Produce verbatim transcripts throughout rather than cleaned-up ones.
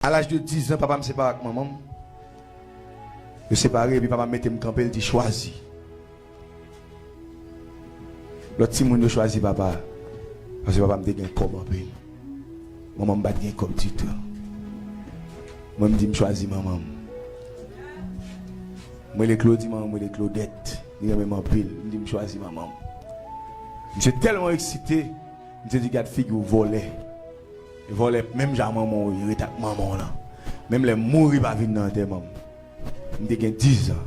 A laj de diz an, papa m separe ak manman m. Yo separe, epi papa m mete m kanpe, l di, "Chwazi." Lòt timoun yo chwazi papa, paske papa m te gen kòb anpil. Manman m pa t gen kòb ditou. Mwen, m di m chwazi manman m. M rele Claudie, manman m rele Claudette. Li renmen m anpil. M di m chwazi manman m. Misye tèlman eksite, misye di, "Gad figi w, vòlè." Vòlè, menm jan manman w ye, rete ak manman w lan. Menm lè m mouri, pa vin nan antèman m. M te gen diz an.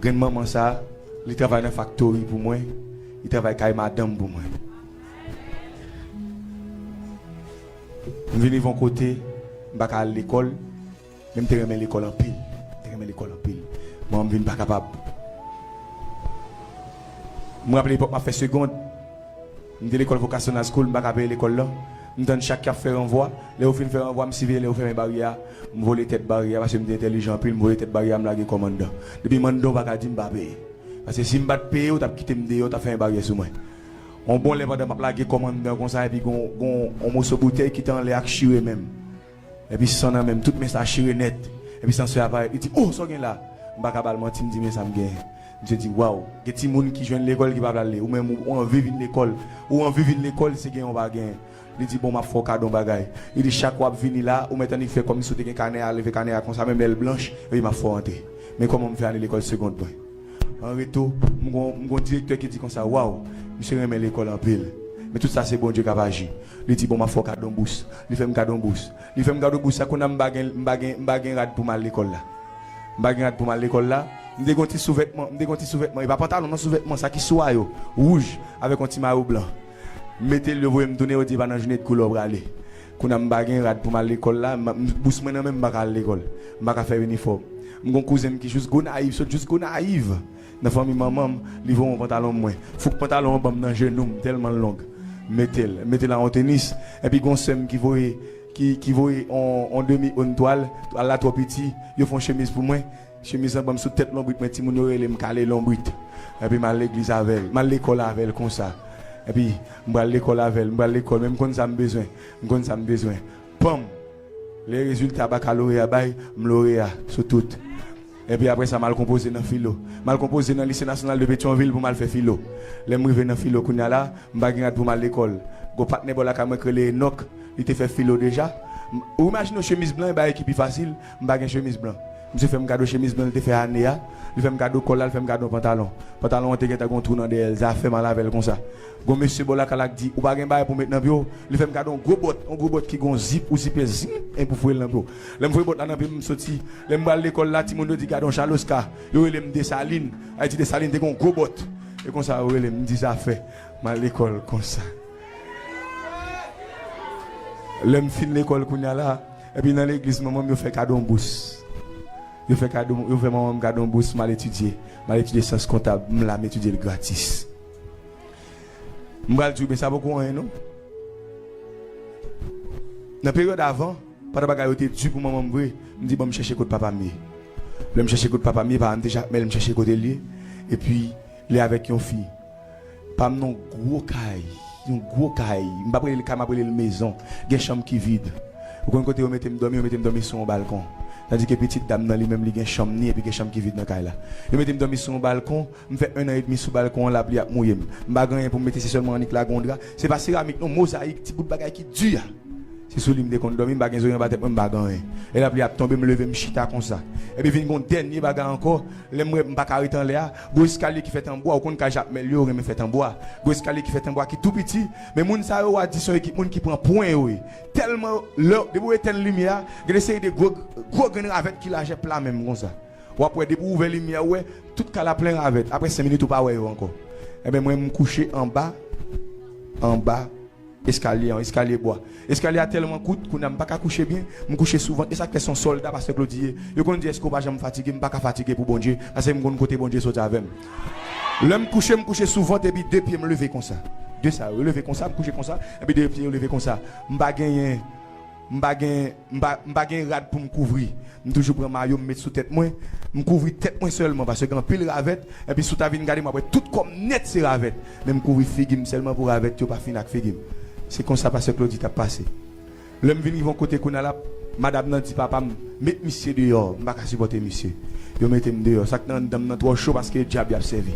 Grann manman sa, li travay nan faktori pou mwen, li travay kay madanm pou mwen. M vin rive yon kote, m pa ka al lekòl, men m te renmen lekòl anpil. M te renmen lekòl anpil. Manman m vin pa kapab. M raple epòk m ap fè segond, m te lekòl Vocational School, m pa ka peye lekòl lan. M tann chak y ap fè ranvwa. Lè yo fin fè ranvwa, m siveye lè yo fèmen baryè a. M vole tèt baryè a, paske m te entèlijan anpil, m vole tèt baryè a, m lage kòm anndan. Depi m anndan, ou pa ka di m pa peye. Paske si m pa t peye, ou t ap kite m deyò, ou t ap fèmen baryè sou mwen. Yon bon lè pandan m ap lage kòm anndan konsa, epi gon, gon, yon moso boutèy ki te anlè a k chire men m. Epi san nan men m, tout men sa chire nèt. Epi sansè a parèt, li di, "O, sa w gen la?" M pa ka ba l manti, m di, "Men sa m genyen." Misye di, "Waw, gen timoun ki jwenn lekòl ki pa vle al li. Ou menm, ou, ou anvi vin lekòl. Ou anvi vin lekòl, se genyen ou pa genyen." Li di, "Bon, m ap fè w kado yon bagay." Li di, "Chak w ap vini la, ou mèt annik fè kòmsi w te gen kanè a, leve kanè a konsa, menm lè l blanch, epi m ap fè w antre. Men kòman m fè ane lekòl segond mwen." An retou, m gon, m gon direktè ki di konsa, "Waw, misye renmen lekòl anpil. Men tout sa se Bondye k ap aji." Li di, "Bon, m ap fè w kado yon bous." Li fè m kado yon bous. Li fè m kado bous sa, kounye a m pa gen, m pa gen, m pa gen rad pou m al lekòl la. M pa gen rad pou m al lekòl la. M te gen yon ti souvètman, m te gen yon ti souvètman, e pa pantalon non, souvètman sa ki sou a yo, wouj, avèk yon ti mayo blan. M mete l, yo voye m tounen, yo di, "E pa nan jounen de koulè w prale." Kounye a m pa gen rad pou m al lekòl la, m, m, bous mwen nan men m, m pa ka al lekòl. M pa ka fè inifòm. M gon kouzen m ki jis Gonayiv, sot jis Gonayiv. Nan fanmi manman m, li voye yon pantalon mwen. Fouk pantalon an ban m nan jenou m, tèlman l long. M mete l, m mete l an yon tenis. Epi gon sè m ki voye, ki, ki voye on, on demi on twal, twal la twò piti, yo fè yon chemiz pou mwen. Chemiz lan ban m sou tèt lonbrit mwen, timoun yo rele m kale lonbrit. Epi m al legliz avè l, m al lekòl avè l konsa. Epi m pral lekòl avè l, m pral lekòl, men m konn sa m bezwen, m konn sa m bezwen. Panm! Lè rezilta bakaloreya bay, m loreya sou tout. Epi apre sa, m al konpoze nan filo. M al konpoze nan Lise Nasyonal de Petyonvil pou m al fè filo. Lè m rive nan filo kounye a la, m pa gen rad pou m al lekòl. Gon patnè bò lakay mwen k rele Enòk, li te fè filo deja. M, ou imajine w chemiz blan, e bagay ki pi fasil, m pa gen chemiz blan. Misye fè m kado chemiz blan, li te fè ane a. Li fè m kado kòl la, li fè m kado pantalon. Pantalon an te gentan gon twou nan dèyè l, zafè m al avè l konsa. Gon mesye bò lakay la k di, "Ou pa gen bagay pou w met nan pye w?" Li fè m kado yon gwo bòt, yon gwo bòt ki gon zip ou zipe, zip, e pou foure l nan pye w. Lè m foure bòt la nan pye m, m soti. Lè m pral lekòl la, timoun yo di, "Gade yon Chaloska." Yo rele m Desalin. Ayiti Desalin te gon gwo bòt. E konsa yo rele m, m di, "Zafè." M al lekòl konsa. Lè m fin lekòl kounye a la, epi nan legliz manman m, yo fè kado yon bous. Yo fè kado, yo fè manman m kado yon bous, m al etidye. M al etidye syans kontab, m la, m etidye l gratis. M pral di w, men sa poko anyen non. Nan peryòd avan, pandan bagay yo te di pou manman m vre, m di, "Ban m chèche kot papa m ye." Lè m chèche kot papa m ye, papa m te Jakmèl, m chèche kote l ye. Epi, li avèk yon fi. Pa m nan yon gwo kay, yon gwo kay. M p ap rele l kay, m ap rele l mezon. Gen chanm ki vid. Ou konn kote yo mete m dòmi? Yo mete m dòmi sou yon balkon. Tandike pitit dam nan li menm, li gen chanm ni, epi gen chanm ki vid nan kay la. Yo mete m dòmi sou yon balkon, m fè en an edmi sou balkon an, lapli ap mouye m. M pa gen anyen pou m mete, se sèlman annik lage yon dra. Se pa seramik non, mozayik, ti bout bagay ki di a. Se sou li m te konn dòmi, m pa gen zoranj anba tèt mwen, m pa gen anyen. E lapli ap tonbe, m leve, m chita konsa. Epi vin gon dènye bagay ankò, lè m wè m pa ka ret anlè a, gwo eskalye ki fèt an bwa, ou konn kay Jakmèl yo renmen fèt an bwa. Gwo eskalye ki fèt an bwa ki tou piti, men moun sa yo w a di se yon ekip moun ki pran pwen yo ye. Tèlman lè, depi w etenn limyè a, gen de seri de gwo, gwo grenn ravèt ki lajè pla menm konsa. W ap wè, depi w ouvè limyè, ou wè, tout kay la plen ravèt. Apre senk minit, ou pa wè yo ankò. Enben, mwen, m kouche anba, anba eskalye an, eskalye bwa. Eskalye a tèlman kout, kounye a m pa ka kouche byen, m kouche sou vant. E sa k fè se yon sòlda pastè Claudy ye. Yo konn di, "Èske w pa janm fatige?" M pa ka fatige pou Bondye, paske m konn kote Bondye soti avè m. Lè m kouche, m kouche sou vant, epi de pye m leve konsa. De sa yo leve konsa, m kouche konsa, epi de pye yo leve konsa. M pa genyen, m pa gen, m pa, m pa gen rad pou m kouvri. M toujou pran mayo m met sou tèt mwen. M kouvri tèt mwen sèlman, paske gen anpil ravèt. Epi si w ta vin gade m, w ap wè tout kò m nèt se ravèt. Men m kouvri figi m sèlman pou ravèt yo pa fin ak figi m. Se konsa pastè Claudy t ap pase. Lè m vin rive yon kote kounye a la, madanm nan di papa m, "Met misye deyò, m pa ka sipòte misye." Yo mete m deyò. Sa k nan anndan m nan twò cho paske dyab y ap sèvi.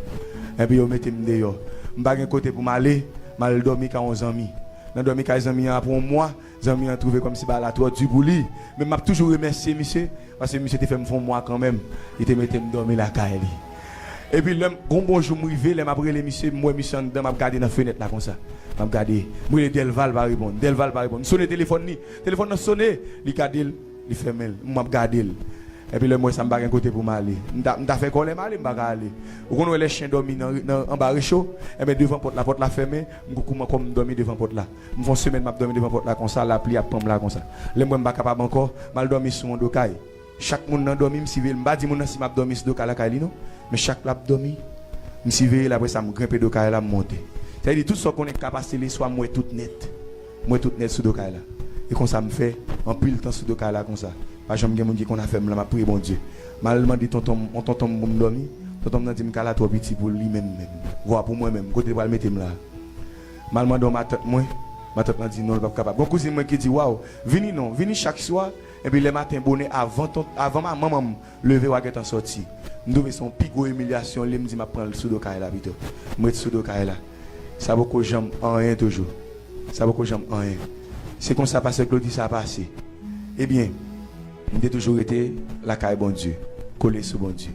Epi yo mete m deyò. M pa gen kote pou m ale, m al dòmi kay yon zanmi. Nan dòmi kay zanmi an pou yon mwa, zanmi an twouve kòmsi bagay la twò di pou li. Men m ap toujou remèsye misye, paske misye te fè m fè yon mwa kanmenm. Li te mete m dòmi lakay li. Epi lè m, gon bon jou m rive, lè m ap rele misye, m wè misye anndan, m ap gade nan fenèt la konsa. M ap gade. M rele Delval pa reponn. Delval pa reponn. M sone telefòn li. Telefòn nan sone. Li gade l, li fèmen l. M ap gade l. Epi lè m wè sa, m pa gen kote pou m ale. M ta, m ta fè kòlè m ale, m pa ka ale. Ou konn wè lè chen dòmi nan, nan anba recho? Enben, devan pòt la, pòt la fèmen, m koukou m ankò, m dòmi devan pòt la. M fè yon semèn m ap dòmi devan pòt la konsa, lapli ap pran m la konsa. Lè m wè m pa kapab ankò, m al dòmi sou yon do kay. Chak moun nan dòmi, m siveye l. M pa di moun nan si m ap dòmi sou do kay lakay li non. Men chak l ap dòmi, m siveye l, apre sa m grenpe do kay la, m monte. Sa vle di tout sa w konnen k ka pase leswa, m wè tout nèt. M wè tout nèt sou do kay la. E konsa m fè anpil tan sou do kay la konsa. Pa janm gen moun ki konn afè m lan, m ap priye Bondye. M al mande tonton m, yon tonton m pou m dòmi. Tonton m nan di m kay la twò piti pou li menm menm. Vwa pou mwen menm, kote l pral mete m la. M al mande yon matant mwen, matant lan di non, l p ap kapab. Gon kouzin mwen ki di, "Waw, vini non, vini chak swa." Epi lè maten bonè, avan ton, avan ma, manman m leve, w a gentan sòti. M twouve se yon pi gwo imilyasyon, li m di m ap pran l sou do kay la pito. M ret sou do kay la. Sa poko janm anyen toujou. Sa poko janm anyen. Se konsa pastè Claudy sa pase. Ebyen, m te toujou rete lakay Bondye, kole sou Bondye,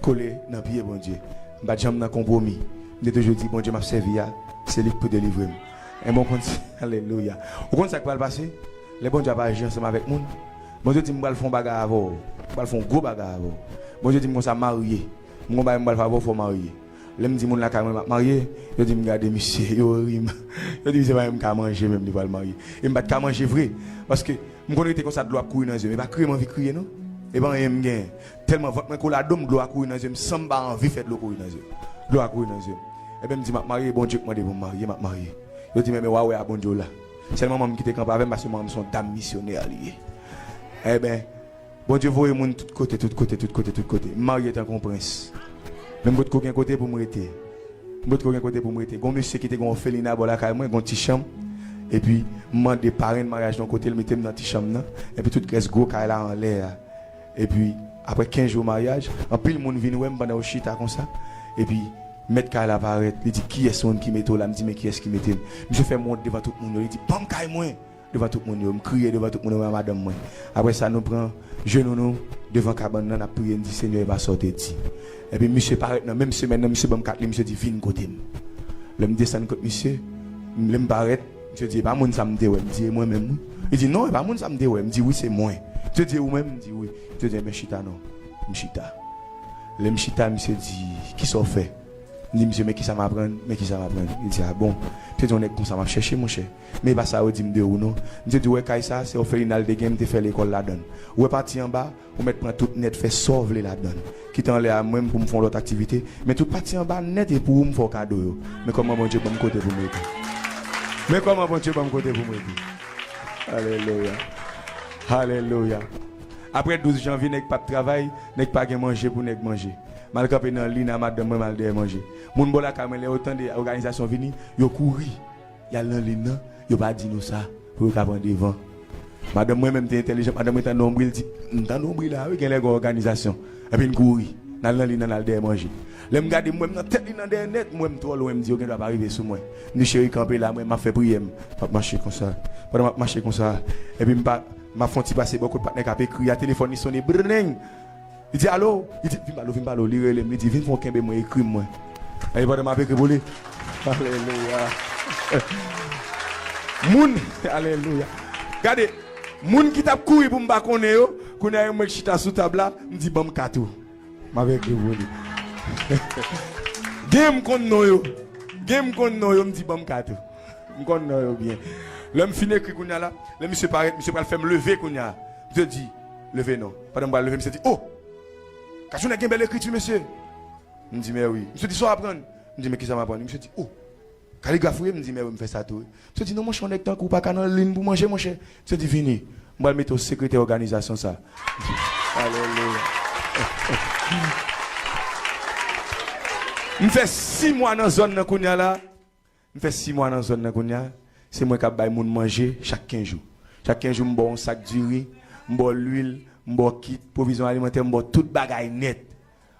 kole nan pye Bondye. M pa t janm nan konpwomi. M te toujou di, Bondye m ap sèvi a, se li k pou delivre m. Enben, w konn sa, alelouya. Ou konn sa k pral pase? Lè Bondye ap aji ansanm avèk moun, Bondye di, "M pral fè yon bagay avè w. M pral fè yon gwo bagay avè w." Bondye di m konsa, "Marye. M gon bagay m pral fè avè w, fò w marye." Lè m di moun lakay mwen m ap marye, yo di m, "Gade misye," yo ri m. Yo di m se pa menm ka manje menm li pral marye. E m pa t ka manje vre, paske m konn rete konsa, dlo ap kouri nan zye m. E pa kriye m anvi kriye non. E pa anyen m genyen. Tèlman vant mwen kole a do m, dlo a kouri nan zye m san m pa anvi fè dlo kouri nan zye m. Dlo a kouri nan zye m. Enben, m di, "M ap marye, Bondye k mande pou m marye, m ap marye." Yo di m, "Enben, w a wè a Bondye w la." Sèl manman m ki te kanpe avè m, paske manman m se yon dam misyonè li ye. Enben, Bondye voye moun tout kote, tout kote, tout kote, tout kote. M marye tankou yon prens. Men m potko gen kote pou m rete. M potko gen kote pou m rete. Gon mesye ki te gen yon òfelina bò lakay mwen, gon ti chanm. Epi, m mande parenn maryaj nan kote l mete m nan ti chanm nan. Epi tout rès gwo kay la anlè a. Epi, apre kenz jou maryaj, anpil moun vin wè m pandan yo chita konsa. Epi, mèt kay la parèt, li di, "Kiyès moun ki mete w la?" M di, "Men kiyès ki mete m?" Misye fè m wont devan tout moun yo, li di, "Ban m kay mwen!" Devan tout moun yo, m kriye devan tout moun yo, mwen ak madanm mwen. Apre sa, nou pran jenou nou devan kabann nan, n ap priye, n di, "Senyè, e pa sa w te di." Epi misye parèt nan menm semèn nan, misye ban m kat li, misye di, "Vin kote m." Lè m desann kot misye, m, lè m parèt, misye di, "E pa moun sa m te wè." M di, "E mwen menm, wi." Li di, "Non, e pa moun sa m te wè." M di, "Wi, se mwen." Misye di, "E ou menm?" M di, "Wi." Misye di, "Enben, chita non." M chita. Lè m chita, misye di, "Kisa w fè?" M di, "Misye, men kisa m aprann, men kisa m aprann." Li di, "A bon?" Misye di, "Yon nèg konsa m ap chèche, monchè. Men e pa sa yo di m de ou non." Misye di, "Ou wè kay sa, se òfelina l te gen, m te fè lekòl ladan l. Ou wè pati anba, ou mèt pran tout nèt, fè sa w vle ladan l. Kite anlè a mwen pou m fè yon lòt aktivite. Men tout pati anba nèt e pou ou m fè w kado yo." Men kòman Bondye ban m kote pou m rete. Men kòman Bondye ban m kote pou m rete. Alelouya. Alelouya. Apre douz janvye, nèg p ap travay, nèg pa gen manje pou nèg manje. M al kanpe nan lin a madanm mwen, m al dèyè manje. Moun bò lakay mwen, lè yo tande òganizasyon vini, yo kouri. Y al nan lin nan, yo pa di nou sa, pou yo ka pran devan. Madanm mwen menm te entèlijan, madanm mwen tande yon bri, l di, "M tande yon bri la, wi, genlè gen òganizasyon." Epi n kouri, n al nan lin nan, n al dèyè manje. Lè m gade, m wè m nan tèt lin nan dèyè nèt, m wè m twò lwen, m di, "Yo gendwa pa rive sou mwen." M di, "Cheri, kanpe la, mwen, m ap fè priyè m. M ap mache konsa." Pandan m ap mache konsa, epi m pa, m ap fè yon ti pase bò kot patnè k ap ekri a, telefòn li sonnen, brrreng! Li di, "Alo?" Li di, "Vin pale w, vin pale w." Li rele m, li di, "Vin fè w kenbe mwen, ekri m mwen." Epi pandan m ap ekri pou li, alelouya. Moun, alelouya. Gade, moun ki t ap kouri pou m pa konnen yo, kounye a e mwen k chita sou tab la, m di, "Ban m kat ou." M ap ekri pou li. Gen m konn non yo. Gen m konn non yo, m di, "Ban m kat ou." M konn non yo byen. Lè m fin ekri kounye a la, lè misye parèt, misye pral fè m leve kounye a. Misye di, "Leve non." Pandan m pral leve, misye di, "O! Kachou nèg gen bèl ekriti, mesye." M di, "Mè wi." Misye di, "Sa w aprann?" M di, "Men kisa m aprann?" Misye di, "O! Kaligraf ou ye?" M di, "Mè wi, m fè sa tou wi." Misye di, "Non, monchè, yon nèg tankou w pa ka nan lin pou manje, monchè." Misye di, "Vini. M pral mete w sekretè òganizasyon sa." Alelouya. M fè sis mwa nan zòn nan kounye a la. M fè sis mwa nan zòn nan kounye a. Se mwen k ap bay moun manje chak kenz jou. Chak kenz jou, m ba w yon sak diri, m ba w lwil, m ba w kit pwovizyon alimantè, m ba w tout bagay nèt.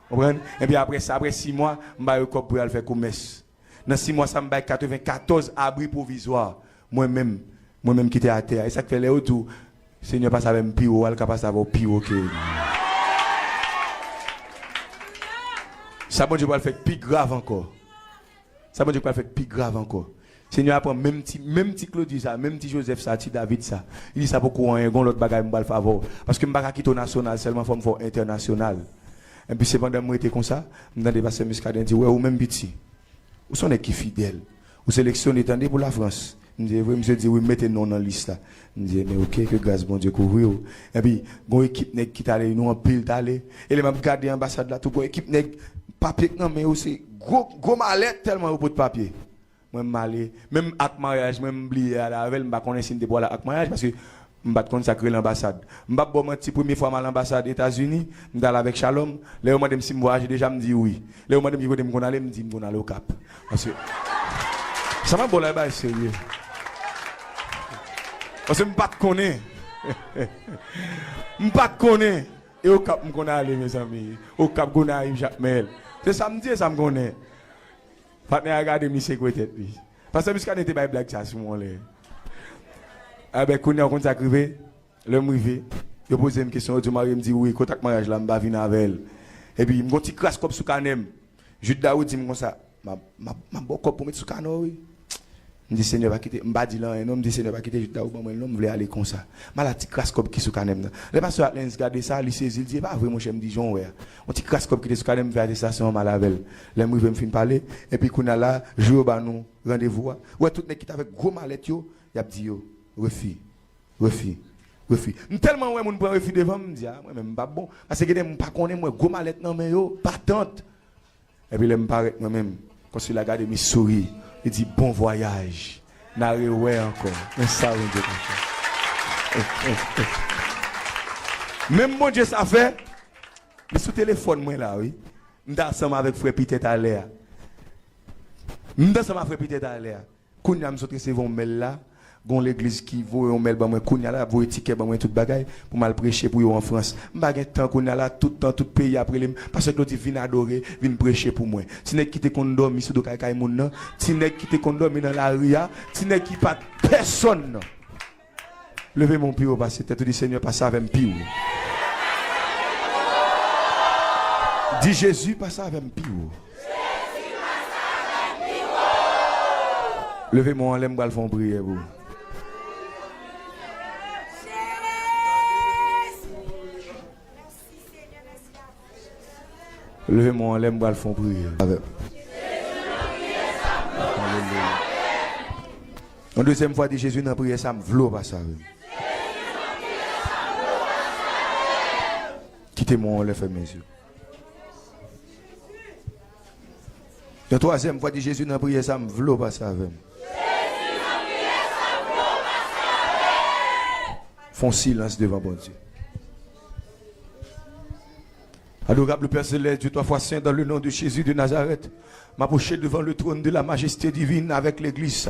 Konprann? Epi apre sa, apre sis mwa, m ba yo kòb pou y al fè komès. Nan sis mwa sa, m bay katrevenkatòz abri pwovizwa. Mwen menm, mwen menm ki te atè a. E sa k fè lè yo di w, Senyè pase avè m pi wo, a, l ka pase avè w pi wo ke. Sa Bondye pral fè k pi grav ankò. Sa Bondye pral fè k pi grav ankò. Senyè a pran menm ti, menm ti Claudy sa, menm ti Joseph sa, ti David sa. Li di sa poko anyen, gon lòt bagay m pral fè avè w. Paske m pa ka kite w nasyonal sèlman, fò m fè w entènasyonal. Epi se pandan m rete konsa, m tande pastè Muscadin di, wè ou menm piti. Ou se yon nèg ki fidèl. Ou seleksyone tande pou Lafrans. M di, e vre, misye di, wi, m mete non w nan lis la. M di, ebyen, oke, ke gras Bondye kouvri w. Epi, gon ekip nèg ki t ale, nou anpil t ale. E lè m ap gade anbasad la, tou gon ekip nèg, papye k nan men yo, se gwo, gwo malèt tèlman yo pot papye. Mwen, m ale, menm ak maryaj mwen, m bliye ale avè l, m pa konnen si m te pral ak maryaj, paske m pa t konn sa k rele anbasad. M p ap ba w manti, premye fwa m al anbasad Etazini, m t al avèk Shalom. Lè yo mande m si m vwayaje deja, m di wi. Lè yo mande m ki kote m konn ale, m di m konn ale Okap. Paske, sa m ap ba w la, e bagay serye. Paske m pa t konnen. M pa t konnen. E Okap m konn ale, mezanmi. Okap, Gonayiv, Jakmèl. Se sa m di, e sa m konnen. Patnè a gade misye kwe tèt li. Pastè Muscadin te bay blag sa sou mwen lè. Abè, kounye a, w konn sa k rive? Lè m rive, yo poze m kesyon, yo di w marye, m di wi, kontak maryaj la, m pa vin avè l. Epi, m gon ti kras kòb sou kanè m. Jude Daou di m konsa, m ap, m ap, m ap ba w kòb pou w met sou kanè w, wi. M di, Senyè, pa kite, m pa di l anyen, non, m di, Senyè, pa kite Jude Daou ban mwen l, non, m vle ale konsa. M al ak ti kras kòb ki sou kanè m nan. Lè pastè Atlenis gade sa, li sezi, li di, e pa vre, monchè, m di, jan w wè a. Yon ti kras kòb ki te sou kanè m, m fè atestasyon an, m al avè l. Lè m rive, m fin pale, epi kounye a la, jou yo ba nou randevou a. Ou wè tout nèg ki t avèk gwo malèt yo, y ap di yo, refi, refi, refi. M tèlman wè moun pran refi devan m, m di, a, mwen menm m p ap bon. Paske gen de moun m pa konnen, m wè gwo malèt nan men yo, patant. Epi lè m parèt mwen menm, konsila gade m, li souri, li di, bon vwayaj, n a rewè ankò. Men sa Bondye ka fè. Menm Bondye sa fè, li sou telefòn mwen la, wi. M t ansanm avèk frè Pitè talè a. M t ansanm avèk frè Pitè talè a. Kounye a m sot resevwa yon mèl la, gon legliz ki voye yon mèl ban mwen kounye a la, y ap voye tikè ban mwen, tout bagay, pou m al preche pou yo an Frans. M pa gen tan kounye a la, tout tan, tout peyi ap rele m, pastè Claudy, vin adore, vin preche pou mwen. Ti nèg ki te konn dòmi sou do kay kay moun nan, ti nèg ki te konn dòmi nan lari a, ti nèg ki pa t pèsonn nan. Leve men w pi wo pase tèt ou, di, Senyè, pase avè m pi wo. Di, Jezi, pase avè m pi wo. Leve men w anlè, m pral fè yon priyè pou ou. Leve men w anlè, m pral fè yon priyè avè m. Alelouya. Yon dezyèm fwa, di, Jezi, nan priyè sa, m vle w pase avè m. Kite men w anlè, fèmen zye w. Yon twazyèm fwa, di, Jezi, nan priyè sa, m vle w pase avè m. Fè yon silans devan Bondye. Adorable Père Céleste, Dieu trois fois saint, dans le nom de Jésus de Nazareth, m'approcher devant le trône de la majesté divine avec l'église.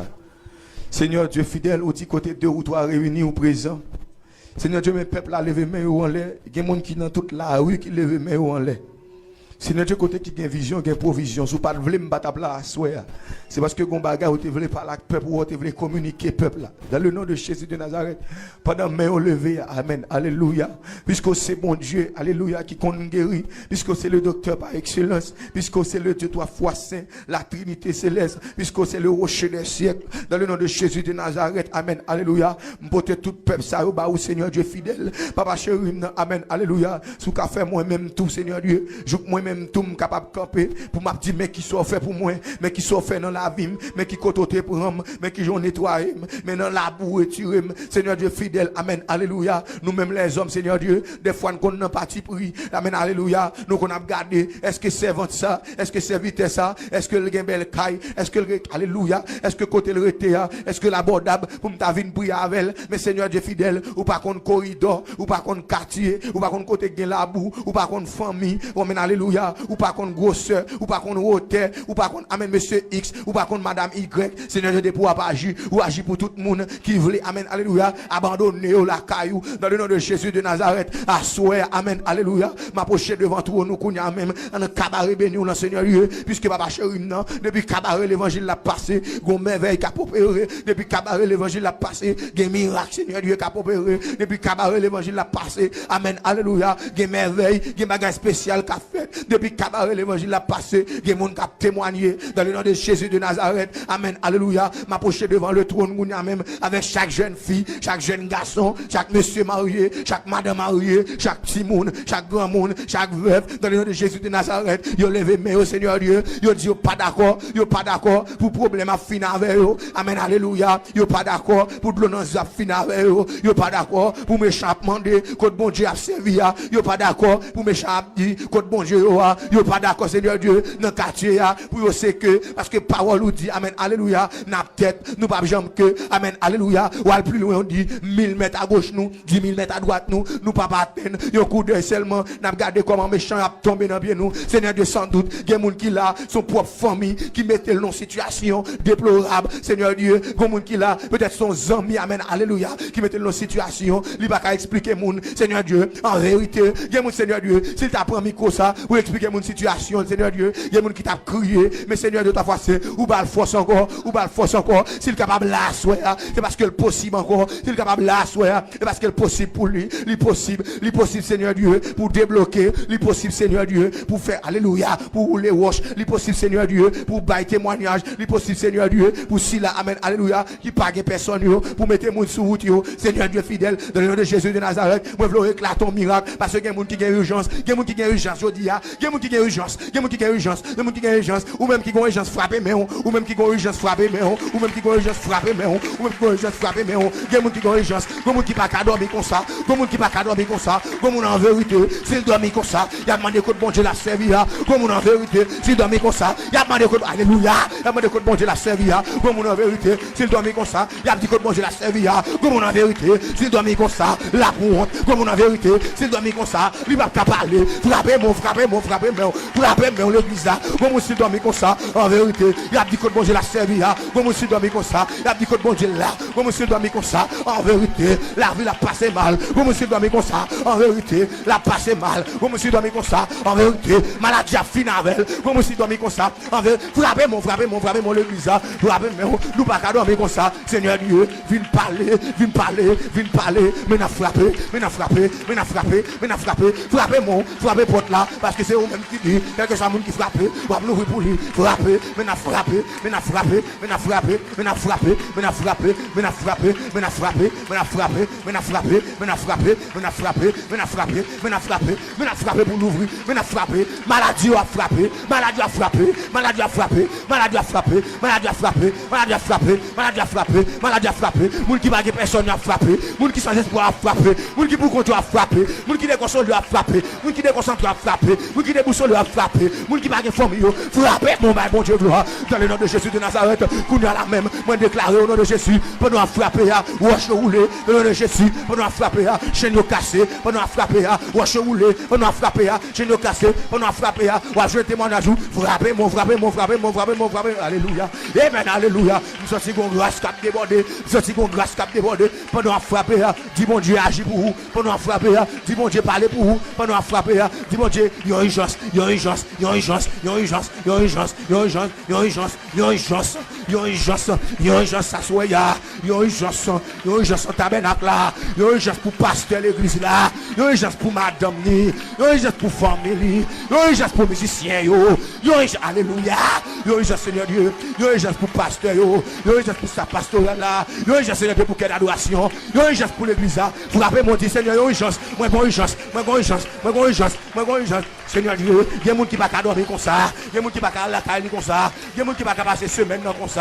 Senyè Dye fidèl, ou di kote de ou twa reyini, ou prezan. Senyè Dye, men pèp la leve men yo anlè. Gen moun ki nan tout lari ki leve men yo anlè. Senyè Dye, kote ki gen vizyon, gen pwovizyon. Si w pa t vle, m pa t ap la aswè a. Se paske gon bagay ou te vle pale ak pèp ou, ou te vle kominike pèp la. Dans le nom de Jésus de Nazareth, pandan men yo leve a, amèn, alelouya. Piske w se Bondye, alelouya, ki konn geri. Piske w se le doktè pa ekselans. Piske w se le Dye twa fwa sen, la Trinite selès. Piske w se le rocher des siècles. Dans le nom de Jésus de Nazareth, amèn, alelouya. M pote tout pèp sa yo ba ou, Senyè Dye fidèl. Papa cheri m nan, amèn, alelouya. Si w ka fè mwen menm tou, Senyè Dye, jouk mwen menm tou m kapab kanpe pou m ap di, men kisa w fè pou mwen, men kisa w fè nan lavi m, men ki kote w te pran m, men kijan w netwaye m, men nan labou w retire m, Senyè Dye fidèl, amèn, alelouya. Nou menm lèzòm, Senyè Dye, dèfwa n konn nan patipri, amèn, alelouya. Nou konn ap gade, èske sèvant sa, èske sèvitè sa, èske l gen bèl kay, èske l gen, alelouya, èske kote l rete a, èske l abòdab pou m ta vin priye avè l? Men Senyè Dye fidèl, ou pa konn koridò, ou pa konn katye, ou pa konn kote k gen labou, ou pa konn fanmi, ou, amèn, alelouya. Ou pa konn gwosè, ou pa konn wotè, ou pa konn, amèn, mesye X, ou pa konn madanm Y. Senyè, depi w ap aji, ou aji pou tout moun ki vle, amèn, alelouya, abandone yo lakay ou. Dans le nom de Jésus de Nazareth, aswè, amèn, alelouya, m apwoche devan twòn ou kounye a menm, nan kabare beni w lan, Senyè Dye, piske papa cheri m nan, depi kabare levanjil la pase, gon mèvèy k ap opere, depi kabare levanjil la pase, gen mirak, Senyè Dye, k ap opere, depi kabare levanjil la pase, amèn, alelouya, gen mèvèy, gen bagay espesyal k ap fèt. Depi kabare levanjil la pase, gen moun k ap temwanye. Dans le nom de Jésus de Nazareth. Amèn. Alelouya. M apwoche devan le twòn kounye a menm avèk chak jèn fi, chak jèn gason, chak mesye marye, chak madanm marye, chak timoun, chak granmoun, chak vèv. Dans le nom de Jésus de Nazareth. Yo leve men yo, Senyè Dye. Yo di yo pa dakò. Yo pa dakò pou pwoblèm ap fin avè yo. Amèn. Alelouya. Yo pa dakò pou dlo nan zye ap fin avè yo. Yo pa dakò pou mechan ap mande kot Bondye ap sèvi a. Yo pa dakò pou mechan ap di kot Bondye yo a. Yo pa dakò, Senyè Dye, nan katye a, pou yo se ke, paske pawòl ou di, amèn, alelouya, n ap tèt, nou p ap janm ke, amèn, alelouya. Ou al pi lwen, ou di, mil mèt agoch nou, dis mil mèt adwat nou, nou p ap atenn. Yon koudèy sèlman, n ap gade kòman mechan ap tonbe nan pye nou. Senyè Dye, sandout, gen moun ki la, se yon pwòp fanmi ki mete l nan sitiyasyon deplorab. Senyè Dye, gen moun ki la, petèt se yon zanmi, amèn, alelouya, ki mete l nan sitiyasyon, li pa ka eksplike moun. Senyè Dye, an verite, gen moun, Senyè Dye, si l ta pran mikwo sa, pou eksplike moun sitiyasyon l, Senyè Dye, gen moun ki t ap kriye, men Senyè Dye, twa fwa se, ou ba l fòs ankò, ou ba l fòs ankò. Si l kapab la aswè a, se paske l posib ankò. Si l kapab la aswè a, se paske l posib pou li. Li posib, li posib, Senyè Dye, pou debloke. Li posib, Senyè Dye, pou fè, alelouya, pou woule wòch. Li posib, Senyè Dye, pou bay temwanyaj. Li posib, Senyè Dye, pou sila, amèn, alelouya, ki pa gen pèsòn yo, pou mete moun sou wout yo. Senyè Dye fidèl, dans le nom de Jésus de Nazareth, mwen vle w eklate yon mirak, paske gen moun ki gen ijans, gen moun ki gen ijans jodi a, gen moun ki gen ijans, gen moun ki gen ijans, gen moun ki gen ijans, ou menm ki gen ijans frape men w, ou menm ki gen ijans frape men w, ou menm ki gen ijans frape men w, ou menm ki gen ijans frape men w, gen moun ki gen ijans, gen moun ki pa ka dòmi konsa, gen moun ki pa ka dòmi konsa, gen moun an verite, si l dòmi konsa, y ap mande kot Bondye l ap sèvi a, gen moun an verite, si l dòmi konsa, y ap mande kot, alelouya, y ap mande kot Bondye l ap sèvi a, gen moun an verite, si l dòmi konsa, y ap di kot Bondye l ap sèvi a. Gwo moun an verite, si l dòmi konsa, l ap wont. Gwo moun an verite, si l dòmi konsa, li p ap ka pale. Frape men w, frape men w, frape men w, frape men w, legliz la. Gwo moun si l dòmi konsa, an verite, y ap di kot Bondye l ap sèvi a. Gwo moun si l dòmi konsa, y ap di kot Bondye l la. Gwo moun si l dòmi konsa, an verite, lavi l ap pase mal. Gwo moun si l dòmi konsa, an verite, l ap pase mal. Gwo moun si l dòmi konsa, an verite, maladi ap fin avè l. Gwo moun si l dòmi konsa, an verite, frape men w, frape men w, frape men w, legliz la. Frape men w, nou pa ka dòmi konsa. Senyè Dye, vin pale, vin pale, vin pale. Men n ap frape, men n ap frape, men n ap frape, men n ap frape. Frape men w, frape pòt la, paske se ou menm ki di, kèlkeswa moun ki frape, w ap louvri pou li. Frape, men n ap frape, men n ap frape, men n ap frape, men n ap frape, men n ap frape, men n ap frape, men n ap frape, men n ap frape, men n ap frape, men n ap frape, men n ap frape, men n ap frape, men n ap frape, men n ap frape, men n ap frape pou louvri, men n ap frape. Maladi yo ap frape, maladi yo ap frape, maladi yo ap frape, maladi yo ap frape, maladi yo ap frape, maladi yo ap frape, maladi yo ap frape, maladi yo ap frape. Moun ki pa gen pèsòn yo ap frape, moun ki san espwa ap frape, moun ki pou kont yo ap frape, moun ki dekonsole yo ap frape, moun ki dekonsantre yo ap frape, moun ki debousole yo ap frape, moun ki pa gen fanmi yo, frape men w bay Bondye glwa. Dans le nom de Jésus de Nazareth, kounye a la menm, mwen deklare o non de Jezi, pandan w ap frape a, wòch yo woule, o non de Jezi, pandan w ap frape a, chèn yo kase, pandan w ap frape a, wòch yo woule, pandan w ap frape a, chèn yo kase, pandan w ap frape a, w ap jwenn temwayaj ou, frape men w, frape men w, frape men w, frape men w, frape men w, alelouya, amen, alelouya, m santi gon gras k ap debòde, m santi gon gras k ap debòde, pandan w ap frape a, di Bondye aji pou ou, pandan w ap frape a, di Bondye pale pou ou, pandan w ap frape a, di Bondye, yon ijans, yon ijans, yon ijans, yon ijans, yon ijans, yon ijans, yon ijans, yon ijans, yon ijans, yon ijans aswè a, yon ijans, yon ijans nan tabènak la, yon ijans pou pastè legliz la, yon ijans pou madanm li, yon ijans pou fanmi li, yon ijans pou mizisyen yo, yon ijans, alelouya, yon ijans Senyè Dye, yon ijans pou pastè yo, yon ijans pou staf pastoral la, yon ijans Senyè Dye pou kè dadorasyon, yon ijans pou legliz la, frape men w di Senyè yon ijans, mwen gon ijans, mwen gon ijans, mwen gon ijans, mwen gon ijans. Senyè Dye, gen moun ki pa ka dòmi konsa, gen moun ki pa ka al lakay li konsa, gen moun ki pa ka pase semèn nan konsa.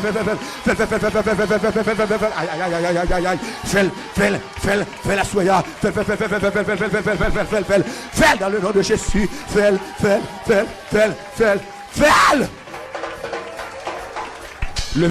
fè l, fè l, fè l, fè l, fè l, fè l, fè l, fè l, fè l, fè l, fè l, fè l, fè l, fè l, fè l, fè l, aswè a, fè l, fè l, fè l, aswè a, fè l, fè l, fè l, dans le nom de Jésus, fè l, fè l, fè l, fè l, fè l, fè l.